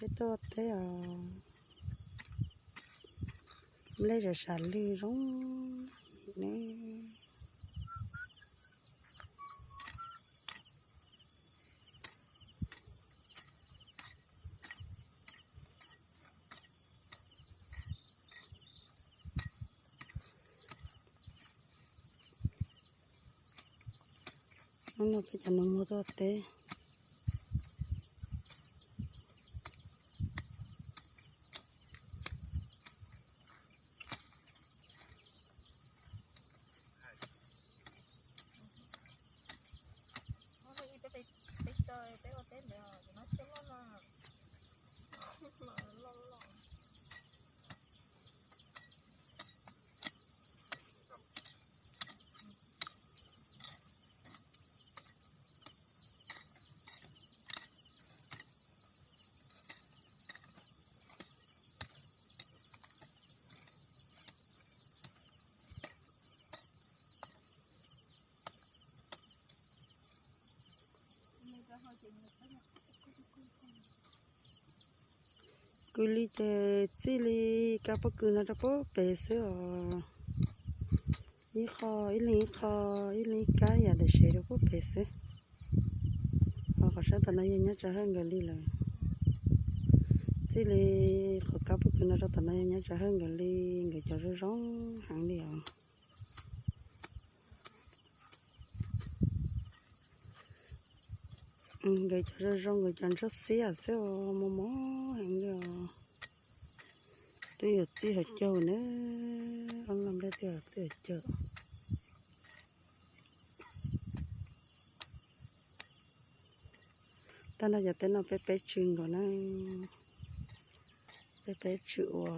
Peb tuaj teb os, nplej sam sam lwj zoo ne. Hnub no peb cov nus muag tuaj teb. Kwv li ces txij li kab pob kws no rau puag pem xwb os. Ib qho, ib leeg ib qho, ib leeg ib kab yam daim sev rau puag pem xwb. Ho qhov sab tom no yog nyob tsawg hawj nkawd li lawm. Txij li qhov kab pob kws no rau tom no yog nyob tsawg hawj nkawd li, nkawd cov zoo zoo heev li os. Nkawd cov zoo zoo, nkawd cov ntsuab xiab xwb os, mos mos heev li os. Twb yuav txij hauv caug na, ob lub nplej twb yuav txij hauv caug. Tag nrho cov teb no peb peb tswm nkaus na, peb peb tswm ua